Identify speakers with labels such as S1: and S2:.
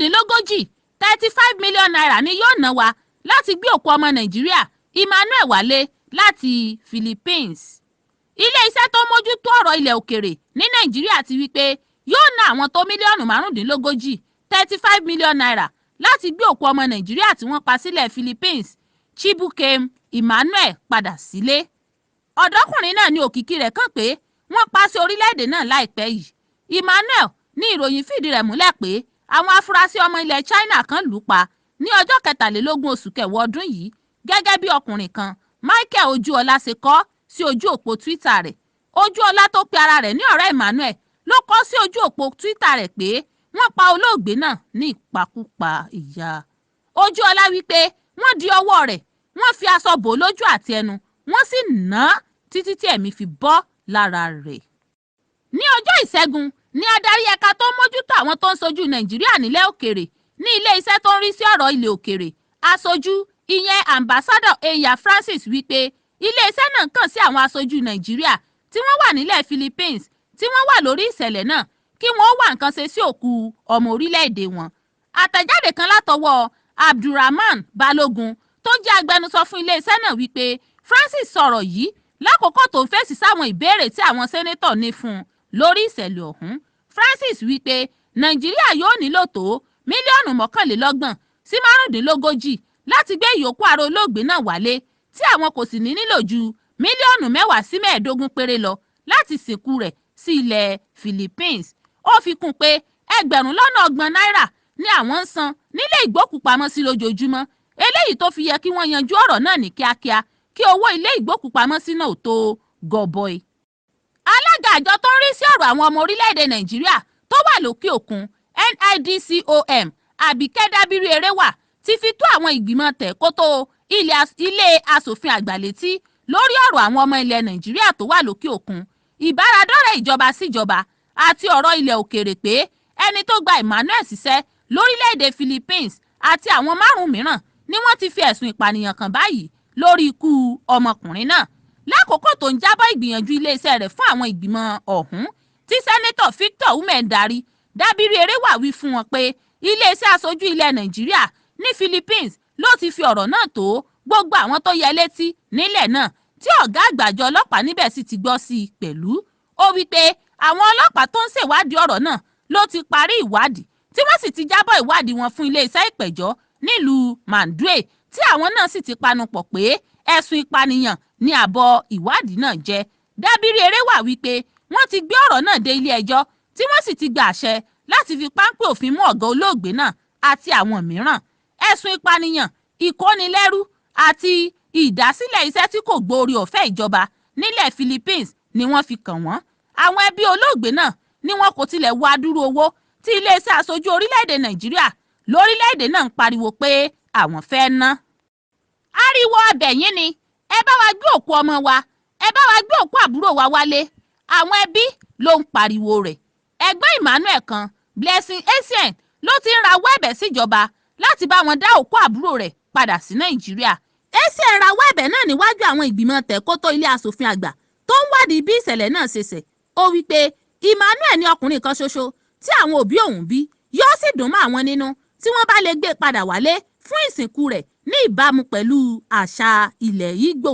S1: Márùndínlógójì, ₦35 million ni yóò ná wa láti gbé òkú ọmọ Nàìjíríà Emmanuel wálé láti Philippines. Ilé-iṣẹ́ tó ń mójútó ọ̀rọ̀ ilẹ̀ òkèèrè ní Nàìjíríà ti wí pé yóò ná àwọn tó mílíọ̀nù márùndínlógójì, ₦35 million, láti gbé òkú ọmọ Nàìjíríà tí wọ́n pa sílẹ̀ Philippines, Chibukem Emmanuel, padà sílé. Ọ̀dọ́kùnrin náà ní òkìkí rẹ̀ kàn pé wọ́n pa sí orílẹ̀-èdè náà láìpẹ́ yìí. Emmanuel ní ìròyìn fìdí rẹ̀ múlẹ̀ pé àwọn afurasí ọmọ ilẹ̀ China kan lù ú pa ní ọjọ́ 23 oṣù kẹwàá ọdún yìí, gẹ́gẹ́ bí ọkùnrin kan, Michael Ojúọlá, ṣe kọ sí ojú òpó Twitter rẹ̀. Ojúọlá tó pe ara rẹ̀ ní ọ̀rẹ́ Emmanuel ló kọ sí ojú òpó Twitter rẹ̀ pé wọ́n pa olóògbé náà ní ìpakúpa ìyá. Ojúọlá wí pé wọ́n di ọwọ́ rẹ̀, wọ́n fi aṣọ bò ó lójú àti ẹnu, wọ́n sì ná án títí tí ẹ̀mí fi bọ́ lára rẹ̀. Ní ọjọ́ Ìṣẹ́gun ní adarí ẹ̀ka tó ń mójútó àwọn tó ń ṣojú Nàìjíríà nílẹ̀ òkèèrè ní ilé-iṣẹ́ tó ń rí sí ọ̀rọ̀ ilẹ̀ òkèèrè, aṣojú, ìyẹn Ambassador Enya Francis, wí pé iléeṣẹ́ náà kàn sí àwọn aṣojú Nàìjíríà tí wọ́n wà nílẹ̀ Philippines tí wọ́n wà lórí ìṣẹ̀lẹ̀ náà kí wọ́n ó wá nǹkan ṣe sí òkú ọmọ orílẹ̀-èdè wọn. Àtẹ̀jáde kan látọwọ́ Abdulrahman Balogun tó jẹ́ agbẹnusọ fún iléeṣẹ́ náà wí pé Francis sọ̀rọ̀ yìí lákòókò tó ń fèsì sáwọn ìbéèrè tí àwọn sẹ́nẹ́tọ̀ ní fún un lórí ìṣẹ̀lẹ̀ ọ̀hún. Francis wí pé Nàìjíríà yóò nílò tó mílíọ̀nù 21 sí 35 láti gbé ìyókù ara olóògbé náà wálé, tí àwọn kò sì ní nílò ju mílíọ̀nù 10 sí 15 péré lọ láti sìnkú rẹ̀ sí ilẹ̀ Philippines. Ó fi kún un pé ẹgbẹ̀rún lọ́nà 30 náírà ni àwọn ń san nílé ìgbókùúpamọ́sí lójoojúmọ́, eléyìí tó fi yẹ kí wọ́n yanjú ọ̀rọ̀ náà ní kíákíá kí owó ilé ìgbókùúpamọ́sí náà tó gọbọi. Alága àjọ tó ń rí sí ọ̀rọ̀ àwọn ọmọ orílẹ̀-èdè Nàìjíríà tó wà lókè òkun, NIDCOM, Àbíkẹ́ Dábírí Eréwà, ti fi tó àwọn ìgbìmọ̀ tẹ̀kótó ilé asòfin àgbà létí lórí ọ̀rọ̀ àwọn ọmọ ilẹ̀ Nàìjíríà tó wà lókè òkun, ìbáradọ́rẹ̀ẹ́ ìjọba síjọba àti ọ̀rọ̀ ilẹ̀ òkèèrè pé ẹni tó gba Emmanuel síṣẹ́ lórílẹ̀-èdè Philippines àti àwọn márùn-ún mìíràn ni wọ́n ti fi ẹ̀sùn ìpànìyàn kàn báyìí lórí ikú ọmọkùnrin náà. Lákòókò tó ń jábọ̀ ìgbìyànjú iléeṣẹ́ rẹ̀ fún àwọn ìgbìmọ̀ ọ̀hún tí Sẹ́nẹ́tọ̀ Victor Umeh ń darí, Dábírí Eréwà wí fún wọn pé iléeṣẹ́ aṣojú ilẹ̀ Nàìjíríà ní Philippines ló ti fi ọ̀rọ̀ náà tó gbogbo àwọn tó yẹ létí nílẹ̀ náà, tí ọ̀gá àgbà àjọ ọlọ́pàá níbẹ̀ sì ti gbọ́ sí i pẹ̀lú. Ó wí pé àwọn ọlọ́pàá tó ń ṣèwádìí ọ̀rọ̀ náà ló ti parí ìwádìí, tí wọ́n sì ti jábọ̀ ìwádìí wọn fún iléeṣẹ́ ìpẹ̀jọ́ nílùú Mandaue, tí àwọn náà sì ti panupọ̀ pé ẹ̀sùn ìpànìyàn ní àbọ̀ ìwádìí náà jẹ́. Dábírí Eréwà wí pé wọ́n ti gbé ọ̀rọ̀ náà dé ilé ẹjọ́, tí wọ́n sì ti gba àṣẹ láti fi páńpẹ́ òfin mú ọ̀gá olóògbé náà àti àwọn mìíràn. Ẹ̀sùn ìpànìyàn, ìkónilẹ́rú àti ìdásílẹ̀ iṣẹ́ tí kò gbóore ọ̀fẹ́ ìjọba nílẹ̀ Philippines ni wọ́n fi kàn wọ́n. Àwọn ẹbí olóògbé náà ni wọn kò tilẹ̀ wo adúrú owó tí iléeṣẹ́ aṣojú orílẹ̀-èdè Nàìjíríà lórílẹ̀-èdè náà ń pariwo pé àwọn fẹ́ ná. Ariwo abẹ̀yìn ni, "Ẹ bá wa gbé òkú ọmọ wa, ẹ bá wa gbé òkú àbúrò wa wálé," àwọn ẹbí ló ń pariwo rẹ̀. Ẹ̀gbọ́n Emmanuel kan, Blessing Essien, ló ti ń rawọ́ ẹ̀bẹ̀ síjọba láti bá wọn dá òkú àbúrò rẹ̀ padà sí Nàìjíríà. Essien rawọ́ ẹ̀bẹ̀ náà níwájú àwọn ìgbìmọ̀ tẹ̀kótó ilé asòfin àgbà tó ń wádìí bí ìṣẹ̀lẹ̀ náà ṣe ṣẹ̀. Ó wí pé Emmanuel ní ọkùnrin kan ṣoṣo tí àwọn òbí òun bí, yóò sì dùn mọ́ àwọn nínú tí wọ́n bá lè gbé e padà wálé fún ìsìnkú rẹ̀ ní ìbámu pẹ̀lú àṣà ilẹ̀ Ìgbò.